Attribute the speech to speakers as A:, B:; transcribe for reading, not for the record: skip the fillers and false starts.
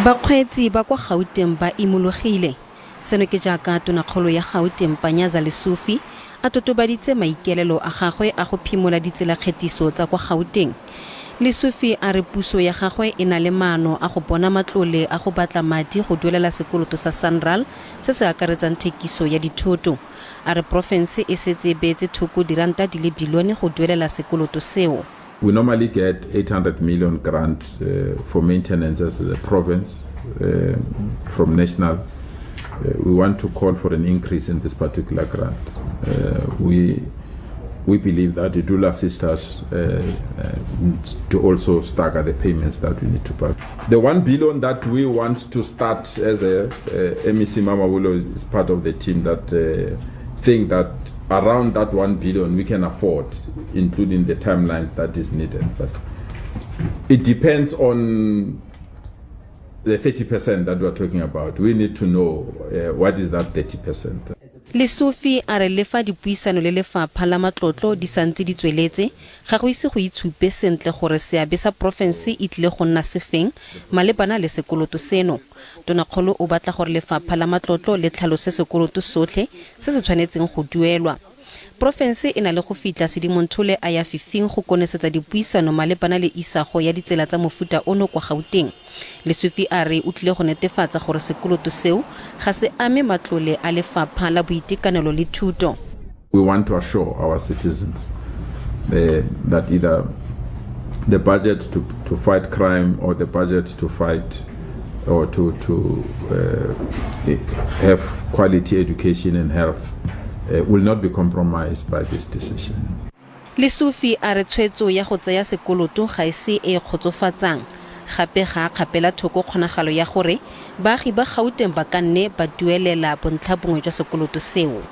A: Bakgweetsi ba kwa Gauteng ba imologile. Seno ke jaaka Tonakgolo ya Gauteng Panyaza Lesufi a totobaditse maikaelelo a gagwe a go phimola ditselakgetiso tsa kwa Gauteng. Lesufi a re puso ya gagwe e na le maano a go bona matlole a go batla madi go duelela sekoloto sa Sanral se se akaretsang thekiso ya dithoto. A re porofense e setse e beetse thoko diranta di le bilione go duelela sekoloto seo.
B: We normally get 800 million grant for maintenance as a province from national. We want to call for an increase in this particular grant. We believe that it will assist us to also stagger the payments that we need to pass. The 1 billion that we want to start as a MEC Mamabolo is part of the team that think that around that 1 billion we can afford, including the timelines that is needed. But it depends on the 30% that we are talking about. We need to know what is that 30%.
A: Lesufi a re le fa dipuisano le lefapha la matlotlo di santse di tsweletse, ga go ise go itshupe sentle gore seabe sa porofense e tlile go nna sefeng malebana le sekoloto seno. Tonakgolo o batla gore lefapha la matlotlo le tlhalose sekoloto sotlhe se se tshwanetseng go duelwa. Porofense e na le go fitla Sedimonthole a ya fifing go konesetsa dipuisano malebana le isago ya ditsela tsa mofuta ono kwa Gauteng. Lesufi a re o tlile go netefatsa gore sekoloto seo ga se ame matlole a lefapha la boitekanelo le thuto.
B: We want to assure our citizens that either the budget to fight crime or the budget to fight or to have quality education and health will not be compromised by this decision.
A: Lesufi a re tshwetso ya go tsaya sekoloto ga e se e e kgotsofatsang. Gape ga a kgapela thoko kgonagalo ya gore baagi ba Gauteng ba ka nne ba duelela bontlha bongwe jwa sekoloto seo.